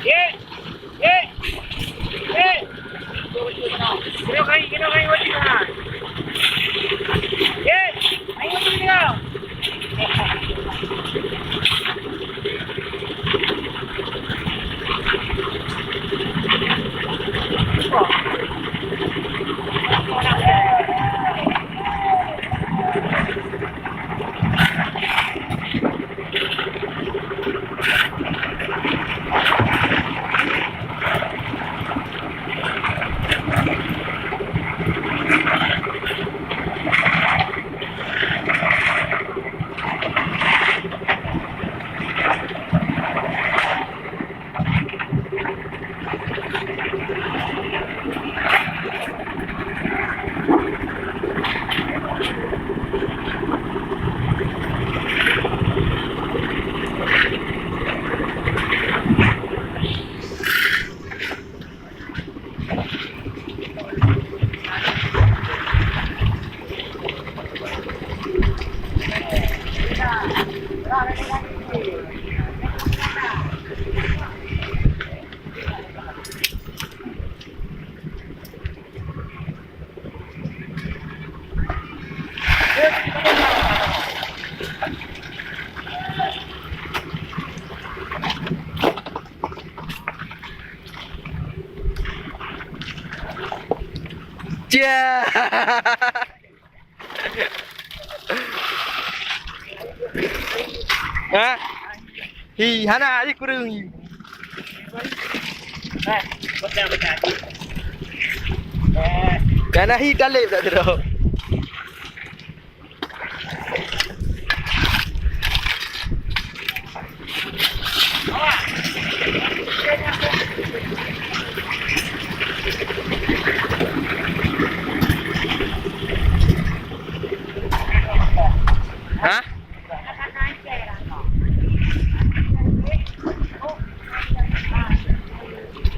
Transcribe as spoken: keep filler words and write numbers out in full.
Eh, eh, eh. Kena kai, kena kai wajib kan. Eh, main wajib ni kau. Cia. Ha? Hi, hana, hi kureueng. Kana hi taleb tak tu.